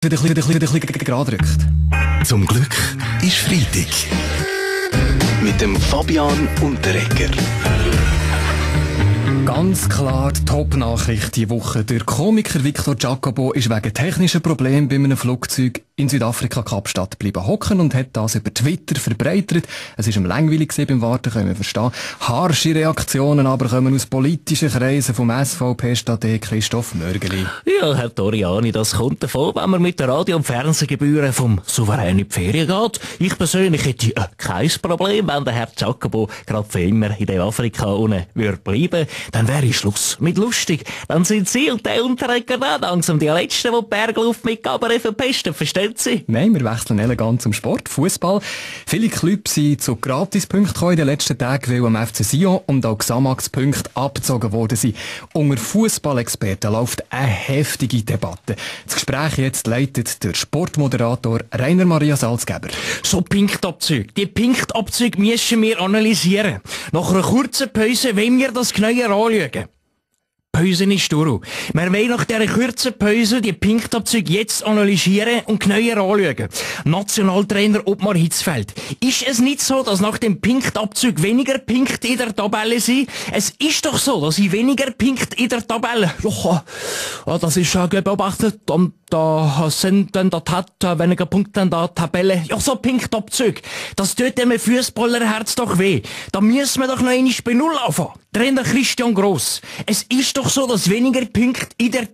wieder ein bisschen gerade rückt. Zum Glück ist Freitag. Mit dem Fabian Unterreger. Ganz klar die Top-Nachricht diese Woche. Der Komiker Victor Giacobo ist wegen technischer Probleme bei einem Flugzeug in Südafrika Kapstadt geblieben hocken und hat das über Twitter verbreitet. Es war ihm langweilig beim Warten, können wir verstehen. Harsche Reaktionen aber kommen aus politischen Kreisen vom SVP-Stadtrat Christoph Mörgeli. Ja, Herr Toriani, das kommt davon, wenn man mit der Radio- und Fernsehgebühren vom Souverän in die Ferien geht. Ich persönlich hätte kein Problem, wenn der Herr Giacobo gerade für immer in der Afrika unten bleiben. Dann wäre Schluss mit lustig. Dann sind Sie und der Unterreger dann langsam die Letzten, die die Bergluft mit Gabriel verpesten, verstehen Sie? Nein, wir wechseln elegant zum Sport, Fußball. Viele Clubs sind zu Gratispunkten gekommen in den letzten Tagen, weil am FC Sion und auch Xamax-Punkte abgezogen worden sind. Unter Fußballexperten läuft eine heftige Debatte. Das Gespräch jetzt leitet der Sportmoderator Rainer Maria Salzgeber. So Punktabzüge. Die Punktabzüge müssen wir analysieren. Nach einer kurzen Pause wollen wir das genauer anschauen. Pause ist durch. Wir wollen nach dieser kurzen Pause die Punktabzüge jetzt analysieren und genauer anschauen. Nationaltrainer Ottmar Hitzfeld. Ist es nicht so, dass nach dem Punktabzug weniger Punkte in der Tabelle sind? Es ist doch so, dass ich weniger Punkte in der Tabelle... Ja, das ist schon beobachtet. Und da sind dann weniger Punkte in der Tabelle. Ja, so Punktabzug. Das tut dem Fußballerherz doch weh. Da müssen wir doch noch einmal bei Null anfangen. Trainer Christian Gross. Es ist doch so, dass weniger Punkte in der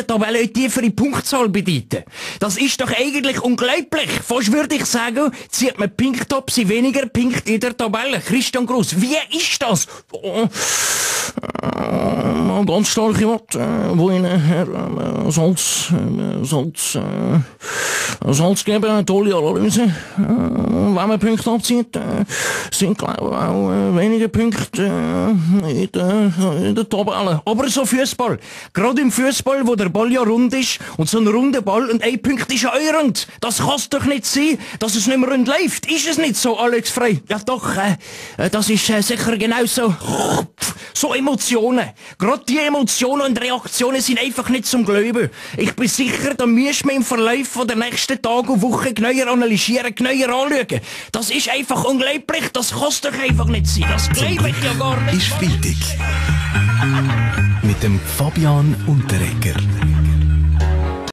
Tabelle eine tiefere Punktzahl bedeuten. Das ist doch eigentlich unglaublich. Fast würde ich sagen, zieht man Punkte ab, sind weniger Punkte in der Tabelle. Christian Gross, wie ist das? Ganz starke Worte, wo Ihnen Herr Salz geben, tolle Analyse. Wenn man Punkte abzieht, sind glaube ich auch weniger Punkte in der Tabelle. Aber so Fußball, gerade im Fußball, wo der Ball ja rund ist und so ein runder Ball und ein Punkt ist ja auch rund. Das kann es doch nicht sein, dass es nicht mehr rund läuft. Ist es nicht so, Alex Frey? Ja doch, das ist sicher genauso. So Emotionen. Gerade die Emotionen und Reaktionen sind einfach nicht zum Glauben. Ich bin sicher, da müssen wir im Verlauf von der nächsten Tage und Wochen genauer analysieren, genauer anschauen. Das ist einfach unglaublich. Das kann es doch einfach nicht sein. Das glaube ich ja gar nicht. Ist Freitag. Mit dem Fabian Unterreger.